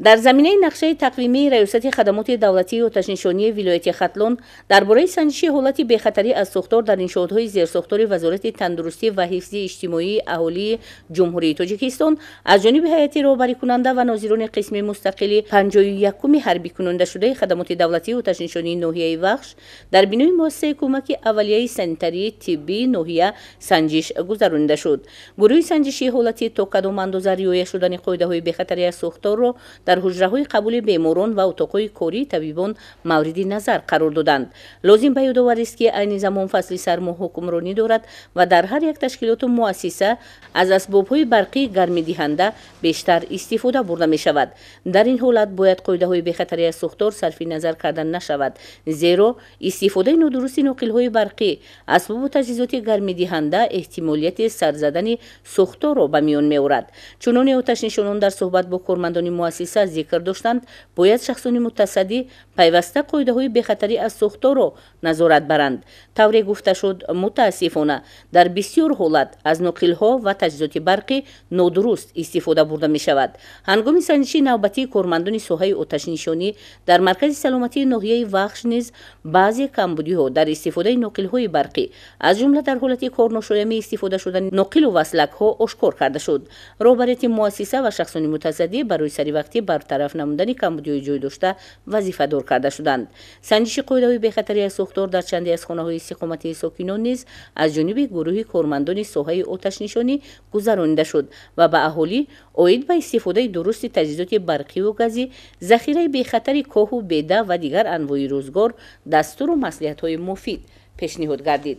Дар заминаи нақшаи тақвимии Раёсати хадамоти давлатии оташнишонии вилояти Хатлон дар бораи санҷиши ҳолати бехатарӣ аз сӯхтор дар иншоотҳои зерсохтори Вазорати тандурустӣ ва ҳифзи иҷтимоии аҳолии Ҷумҳурии Тоҷикистон аз ҷониби ҳайати роҳбарикунанда ва нозирони қисми мустақили 51-уми ҳарбикунондашудаи хадамоти давлатии оташнишонии ноҳияи Вахш дар бинои муассисаи кӯмаки аввалияи санитарии тиббии ноҳия санҷиш гузаронида шуд. Гурӯҳи санҷишии ҳолати то кадом андоза риоя шудани қоидаҳои бехатарӣ аз сӯхторро дар ҳуҷраҳои қабули беморон ва утоқҳои кории табибон мавриди назар қарор доданд. Лозим ба ёдоварист, ки айни замон фасли сармо ҳукмронӣ дорад ва дар ҳар як ташкилоту муассиса аз асбобҳои барқии гармидиҳанда бештар истифода бурда мешавад. Дар ин ҳолат бояд қоидаҳои бехатарӣ аз сӯхтор сарфи назар карда нашавад, зеро истифодаи нодурусти ноқилҳои барқӣ, асбобу таҷҳизоти гармидиҳанда эҳтимолияти сар задани сӯхторро ба миён меорад. Чуноне оташнишонон дар суҳбат бо кормандони муассиса зикр доштанд, бояд шахсони мутасаддӣ пайваста қоидаҳои бехатарӣ аз сӯхторро назорат баранд. Тавре гуфта шуд, мутаассифона, дар бисёр ҳолат аз ноқилҳо ва таҷҳизоти барқӣ нодуруст истифода бурда мешавад. Ҳангоми санҷиши навбатии кормандони соҳаи оташнишонӣ дар маркази саломатии ноҳияи Вахш низ баъзе камбудиҳо дар истифодаи ноқилҳои барқӣ, аз ҷумла дар ҳолати корношоямӣ истифода шудани ноқилу васлакҳо ошкор карда шуд. Роҳбарияти муассиса ва шахсони мутасаддӣ барои саривақтӣ бартараф намудани камбудиҳои ҷой дошта вазифадор карда шуданд. Санҷиши қоидаҳои бехатарӣ аз сӯхтор дар чанде аз хонаҳои истиқоматии сокинон низ аз ҷониби гурӯҳи кормандони соҳаи оташнишонӣ гузаронида шуд ва ба аҳолӣ оид ба истифодаи дурусти таҷҳизоти барқиву газӣ, захираи бехатари коҳу беда ва дигар анвои рӯзгор дастуру маслиҳатҳои муфид пешниҳод гардид.